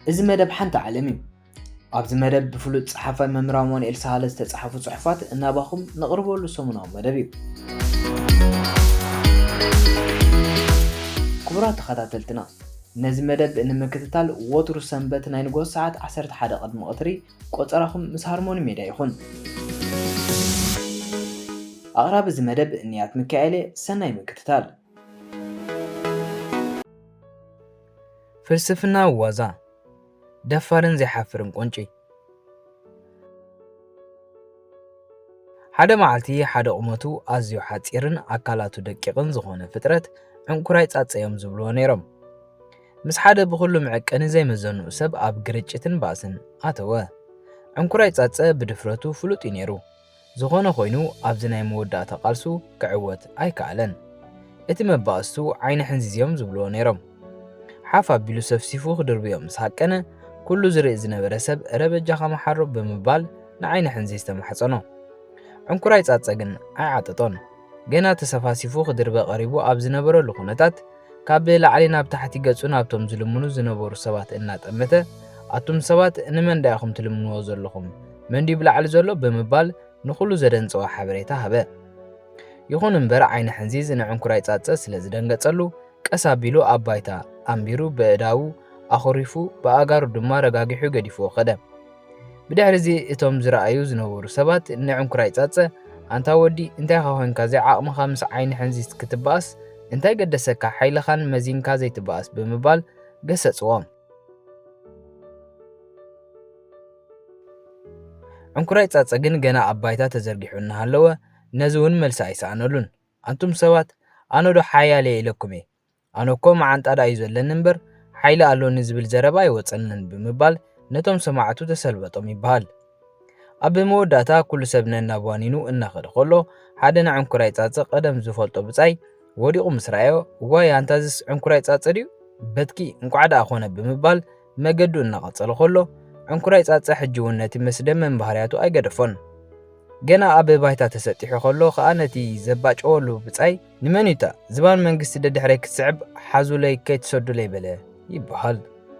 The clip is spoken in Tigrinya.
እዚ መደብ ሓንቲ ዓለም እዩ። ኣብዚ መደብ ብፍሉጥ ጸሓፋይ መምህር ኣማኑኤል ሳህለ ዝተጻሕፉ ጽሑፋት እናባኹም ነቕርበሉ ሰሙናዊ መደብ እዩ። ክቡራት ተኸታተልትና፣ ነዚ መደብ ንምክትታል ወትሩ ሰንበት ናይ ንግሆ ሰዓት ዓሰርተ ሓደ ቅድሚ ቀትሪ ቆጸራኹም ምስ ሃርሞኒ ሜድያ ይኹን። ኣቕራቢ እዚ መደብ እንያት ሚካኤል እየ። ሰናይ ምክትታል። ፍልስፍና ዋዛ፣ ደፋርን ዘይሓፍርን ቁንጪ። ሓደ መዓልቲ ሓደ ቁመቱ ኣዝዩ ሓጺርን ኣካላቱ ደቂቕን ዝኾነ ፍጥረት ዕንኩራይ ጻጸ እዮም ዝብልዎ ነይሮም። ምስ ሓደ ብኹሉ መዐቀኒ ዘይመዘንኡ ሰብ ኣብ ግርጭትን ባእስን ኣተወ። ዕንኩራይ ጻጸ ብድፍረቱ ፍሉጥ እዩ ነይሩ። ዝኾነ ኮይኑ ኣብዚ ናይ መወዳእታ ቃልሱ ክዕወት ኣይከኣለን። እቲ መባእስቱ ዓይኒ ሕንዚዝ እዮም ዝብልዎ ነይሮም። ሓፍ ኣቢሉ ሰፍሲፉ ክድርብዮ ምስ ሃቀነ፣ ኩሉ ዝርኢ ዝነበረ ሰብ "እረ በጃኻ መሓሮ" ብምባል ንዓይኒ ሕንዚዝ ተማሕጸኖ። ዕንኩራይ ጻጸ ግን ኣይዓጠጦን። ገና ተሰፋሲፉ ክድርበ ቀሪቡ ኣብ ዝነበረሉ ኩነታት፣ ካብ ላዕሊ ናብ ታሕቲ ገጹ ናብቶም ዝልምኑ ዝነበሩ ሰባት እናጠመተ፣ "ኣቱም ሰባት፣ ንመን ዳኢኹም ትልምንዎ ዘለኹም? መን ድዩ ብላዕሊ ዘሎ?" ብምባል ንኹሉ ዘደንጸወ ሓበሬታ ሃበ። ይኹን እምበር ዓይኒ ሕንዚዝ ንዕንኩራይ ጻጸ ስለ ዝደንገጸሉ፣ ቀስ ኣቢሉ ኣብ ባይታ ኣንቢሩ ብእዳዉ ኣኹሪፉ ብኣእጋሩ ድማ ረጋጊሑ ገዲፍዎ ከደ። ብድሕሪ እዚ እቶም ዝረኣዩ ዝነበሩ ሰባት ንዕንኩራይ ጻጸ፣ "ኣንታ ወዲ፣ እንታይ ኢኻ ኮይንካ እዚ ዓቕምኻ ምስ ዓይኒ ሕንዚዝ ክትበኣስ? እንታይ ገደሰካ ሓይልኻን መዚንካ ዘይትበኣስ?" ብምባል ገሰጽዎም። ዕንኩራይ ጻጸ ግን ገና ኣብ ባይታ ተዘርጊሑ እናሃለወ ነዚ እውን መልሲ ኣይሰኣነሉን። "ኣንቱም ሰባት፣ ኣነ ዶ ሓያል እየ ኢለኩም እየ? ኣነ እኮ መዓንጣ ደኣ እዩ ዘለኒ እምበር ሓይሊ ኣሎኒ ዝብል ዘረባ ኣይወጸንን" ብምባል ነቶም ሰማዕቱ ተሰልበጦም ይበሃል። ኣብ መወዳእታ ኩሉ ሰብ ነናብ ዋኒኑ እናኸደ ከሎ፣ ሓደ ንዕንኩራይ ጻጸ ቀደም ዝፈልጦ ብጻይ ወዲቑ ምስ ረኣዮ፣ "ዋይ፣ ኣንታ እዝስ ዕንኩራይ ጻጸ ድዩ? በትኪ፣ እንቋዕ ደኣ ኾነ" ብምባል መገዱ እናቐጸለ ከሎ፣ ዕንኩራይ ጻጸ ሕጂ እውን ነቲ መስደመም ባህርያቱ ኣይገደፎን። ገና ኣብ ባይታ ተሰጢሑ ከሎ ከኣ ነቲ ዘባጨወሉ ብጻይ፣ "ንመን እዩታ ዝባን መንግስቲ ደድሕረይ ክትስዕብ ሓዙለይ ከይትሰዱለይ?" በለ ይበሃል።